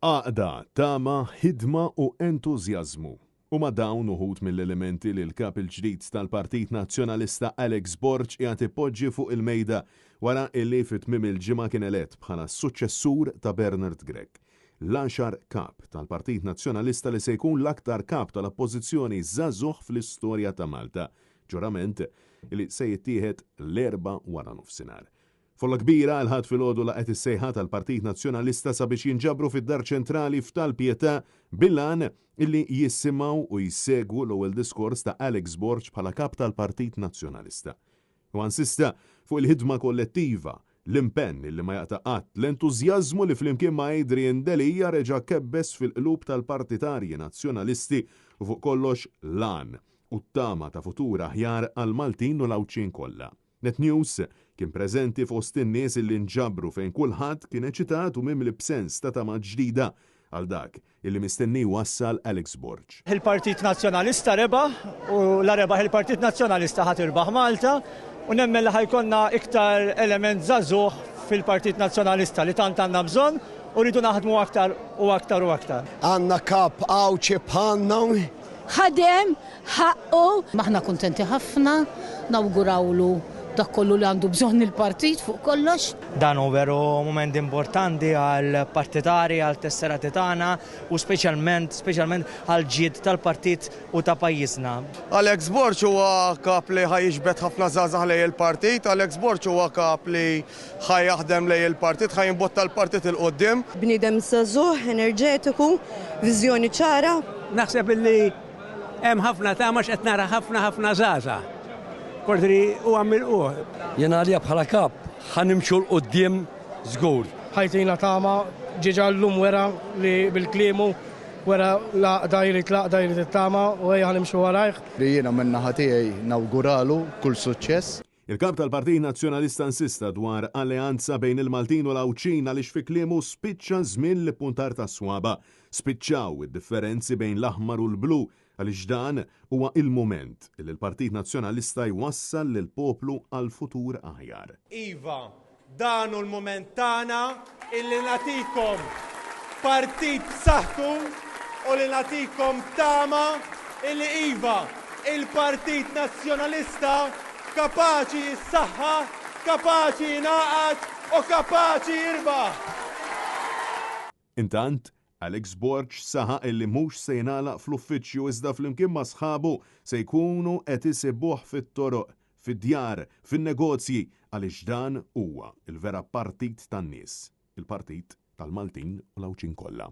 Għaqda, tama, ħidma u entużjażmu. Huma dawn uħud mill-elementi li l-Kap il-ġdid tal-Partit Nazzjonalista Alex Borg qiegħed ipoġġi fuq il-mejda wara illi fi tmiem il-ġimgħa kien elett bħala s-suċċessur ta' Bernard Grech, l-għaxar Kap tal-Partit Nazzjonalista li se jkun l-aktar Kap tal-Oppożizzjoni żagħżugħ fl-istorja ta' Malta, ġurament li se jittieħed l-Erbgħa waranofsinhar. Folla kbira l-Ħadd filgħodu laqgħet is-sejħa tal-Partit Nazzjonalista sabiex jinġabru fid-Dar Ċentrali f'Tal-Pietà bil-għan illi jisimgħu u jsegwu l-ewwel diskors ta' Alex Borg bħala Kap tal-Partit Nazzjonalista. Huwa insista fuq il-ħidma kollettiva, l-impenn illi ma jaqta' qatt, l-entużjażmu li flimkien ma' Adrian Delia reġa' kebbes fil-qlub tal-partitarji Nazzjonalisti u fuq kollox l-għan u t-tama ta' futur aħjar għall-Maltin u l-Għawdxin kollha. Net News kien preżenti fost in-nies illi nġabru fejn kulħadd kien eċitat u mimli b'sens ta' tama ġdida għal dak illi mistenni jwassal Alex Borg. Il-Partit Nazzjonalista rebaħ u la rebaħ il-Partit Nazzjonalista ħa tirbaħ Malta u nemmen li ħa jkollna iktar element żagħżugħ fil-Partit Nazzjonalista li tant għandna bżonn u rridu naħdmu aktar u aktar u aktar. Għandna kap Għawdxi bħalna. Ħadem, ħaqqu. Aħna kuntenti ħafna, nawgurawlu dak kollu li għandu bżonn il-partit fuq kollox. Dan hu veru mument importanti għall-partitari, għall-tesserati tagħna u speċjalment, speċjalment għall-ġid tal-partit u ta' pajjiżna. Alex Borg huwa kap li ħa jiġbed ħafna żgħażagħ lejn il-partit, Alex Borg huwa kap li ħa jaħdem lejn il-partit, ħa jimbotta l-partit 'il quddiem. Bniedem żagħżugħ, enerġetiku, viżjoni ċara. Naħseb illi hemm ħafna tama għax qed nara ħafna ħafna żgħażagħ. Kordri huwa milqugħ. Jien għalija bħala kap ħa nimxu 'l quddiem żgur. Ħa jtina tama, ġiġa llum wera li bil-kliemu wera l-għaqda jrid l-għaqda jrid it-tama u ejja ħa nimxu warajh. Li jiena min-naħa tiegħi nawguralu kull suċċess. Il-Kap tal-Partit Nazzjonalista insista dwar alleanza bejn il-Maltin u l-Għawdxin għaliex fi kliemu spiċċa żmien l-ippuntar tas-swaba'. Spiċċaw id-differenzi bejn l-aħmar u l-blu għaliex dan huwa il-mument li l-Partit Nazzjonalista jwassal lill-poplu għal futur aħjar. Iva, Dan hu l-mument tagħna illi nagħtikom partit b'saħħtu u li nagħtikom tama illi iva, il-Partit Nazzjonalista kapaċi jissaħħaħ, kapaċi jingħaqad u kapaċi jirbaħ! Intant, Alex Borg saħaq illi mhux se jingħalaq fl-uffiċċju iżda flimkien ma' sħabu se jkunu qed isibuh fit-toroq, fid-djar, fin-negozji għaliex dan huwa l-vera partit tan-nies, il-partit tal-Maltin u l-Għawdxin kollha.